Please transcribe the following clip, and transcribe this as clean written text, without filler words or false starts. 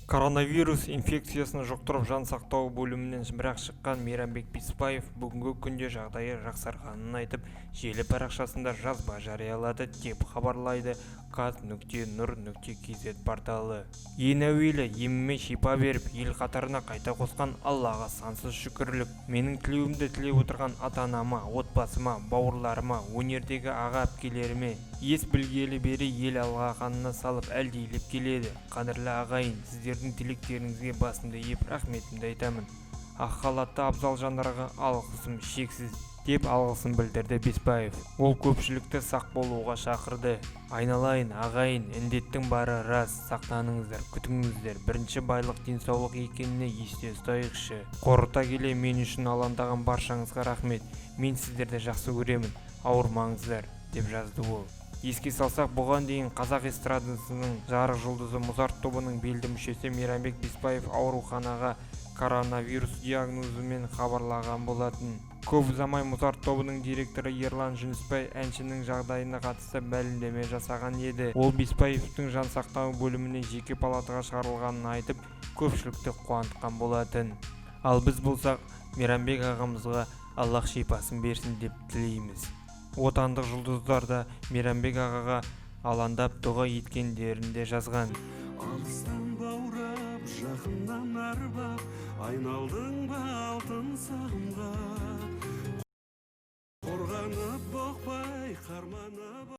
Коронавирус инфекциясын жұқтырып, жан сақтау бөлімінен бірақ шыққан Мейрамбек Беспаев бүгінгі күнде жағдайы жақсарғанын айтып, желі парақшасында жазба жариялады, деп хабарлайды kaz.nur.kz порталы. Ең әуелі еміме шипа беріп, ел қатарына қайта қосқан Аллаға сансыз шүкірлік. Менің тілеуімді тілеп отырған ата-анама, отбасыма, бауырларыма, өнердегі аға-әпкелеріме, ес білгелі бері ел алақанына салып әлдилеп келеді. Қадірлі ағайын, сіздердің тілектеріңізге басымды иіп, рахметімді айтамын. Ақ халатты абзал жандарға алғысым шексіз, деп алғысын білдірді Беспаев. Ол көпшілікті сақ болуға шақырды. Айналайын ағайын, індеттің бары рас, сақтаныңыздар, күтіңіздер. Бірінші байлық денсаулық екеніне есте ұстайықшы. Қорыта келе, мен үшін алаңдаған баршаңызға рахмет. Мен сіздерді жақсы көремін, ауырмаңыздар, деп жазды ол. Еске салсақ, бұған дейін қазақ эстрадасының жарық жұлдызы, Музарт тобының белді мүшесі Мейрамбек Беспаев ауруханаға коронавирус диагнозымен хабарлаған болатын. Көп ұзамай Музарт тобының директоры Ерлан Жүнісбай әншінің жағдайына қатысты мәлімдеме жасаған еді. Ол Беспаевтың жан сақтау бөлімінен жеке палатаға шығарылғанын айтып, көпшілікті қуантқан болатын. Ал біз болсақ, Мейрамбек ағамызға Аллах шипасын берсін деп тілейміз. Отандық жұлдыздар да Мейрамбек ағаға алаңдап, дұға еткендерін де жазған. Алыстан баурап, жақыннан арбап, айналдың ба алтын сағымға?